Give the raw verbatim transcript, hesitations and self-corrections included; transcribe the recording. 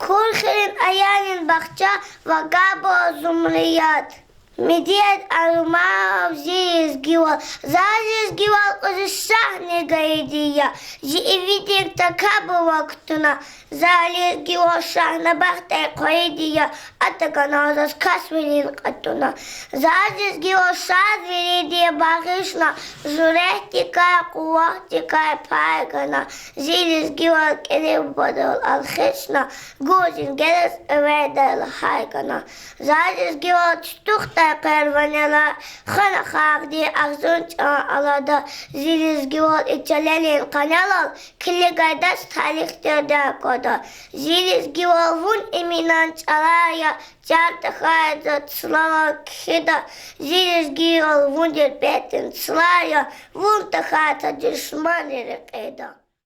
Курхуьрин аялрин бахча ва Габур Зумрият. Медет Арумаров. Зи лезгивал. Заз лезгивал кьуьзуь шагьни гайиди я, зи ивидик такабур вахтуна. За лезгивал Шагьнабатдай хъвайиди я, атакана заз касвилин кьатӀуна. Заз лезгивал шадвилиди багъишна, жуьрэхдикай, къуватдикай пай гана. Зи лезгивал кӀеви бубадал алхишна, гуьзгуьн гелез эвелдай лагьай гана. Заз лезгивал чуьтуьхдай къерванелай хвена халкьдин агъзур чӀалан алада. Зи лезгивал и чилелин къанелал килигайдач тарих тирди аквада. Зи лезгивал вун иминан чӀалар я, чар тахьай за цлалал кхьида. Зи лезгивал вун дербентдин цлар я, вун тахьайтӀа душманрин рекьида.